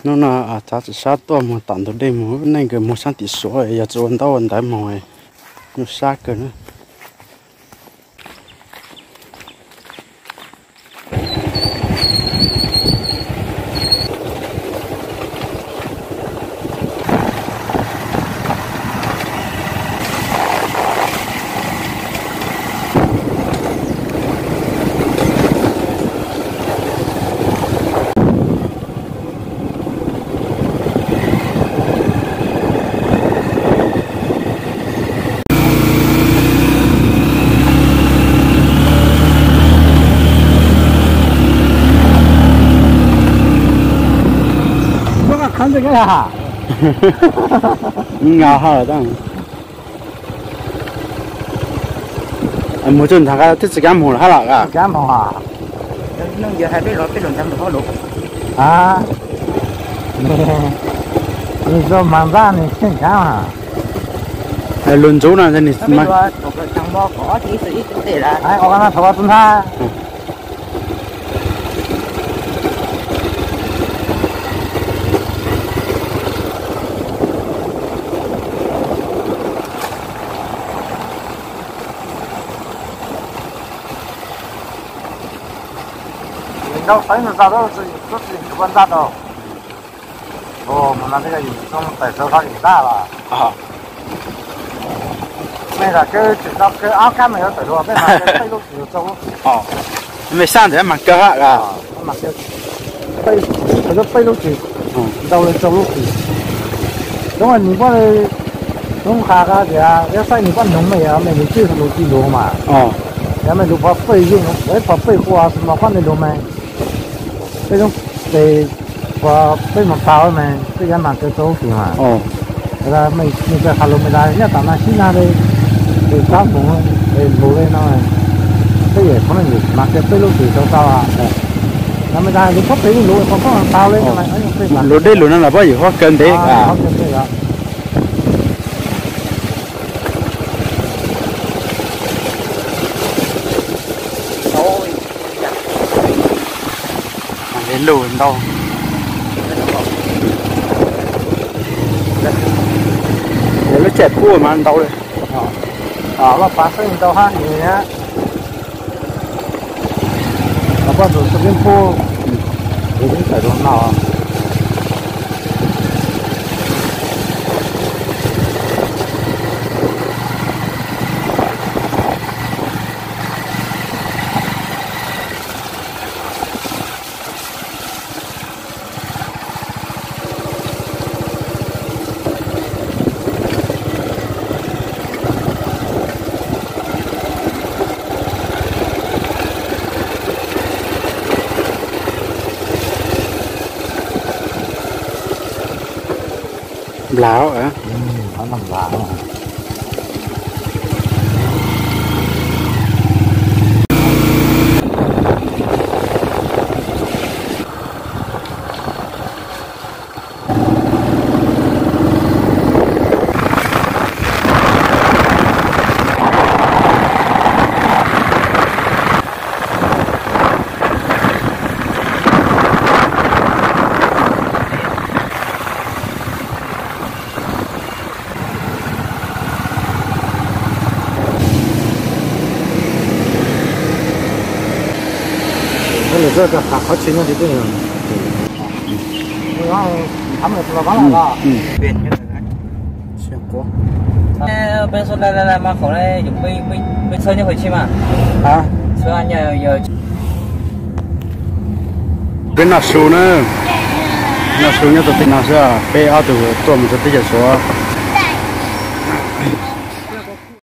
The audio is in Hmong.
Hnub no txav txim sab tuaj mus tom ntug dej mus, nej nkawd mus sab tim Suav yog tsis ua ntaub ua ntawv mus, nyuaj sab kawg na. Nqa ha tas. Mus txog ntawd twb tsis kam mus lawm hab los? Kam mus. Nws tau mas ntaj nws kheej kav. Lug ntxub no nws mas. Thov tus ntag. Ntau xaiv ntau zaj, tab sis yus tsis ua ntau. Mus no twb yog yus txoj tais sawv hlob yus ntaj los. Mej tas kawg tsis tau kawg ob kab mej yuav tawm dua, mej mas kawg peb lub tsis yus txog lub tsis. Mej sab ntawd mas kawg hab. Peb lub tsis ntau li txog lub tsis. Tub nws muab, tub qha tias yog saib nws pab noog mej yog mej lug twj lug tij lug mas, yog mej lug pov pej yeej, pov pej qhua xwb mas pab nej lug mas. Peb zoo tes pov peb mus tau mas peb yuav mas kawg txog lub tsis mas. Mej kawg qha lug mej tas nyob tom no sib nag li, tus kab mus lug li no, peb yog qhov no yus mas kawg peb lub tsis tau tau. No mej tas lug pov pej yeej lug pov peb mus tau li no. Lug deb lug no los pab yus huab kawg ntev. Lug ntau. Lub caij puab mas ntau li. Loj pav xeeb ntau hab nws. Pab tus xwb peb puab, peb tawm rau no. Nplas. Lawv txawj rau qhov tsheb nyob tim tej. Peb noj su na, noj su nyob rau tej no xwb, peb ob tug tuaj mus rau teb chaws Suav.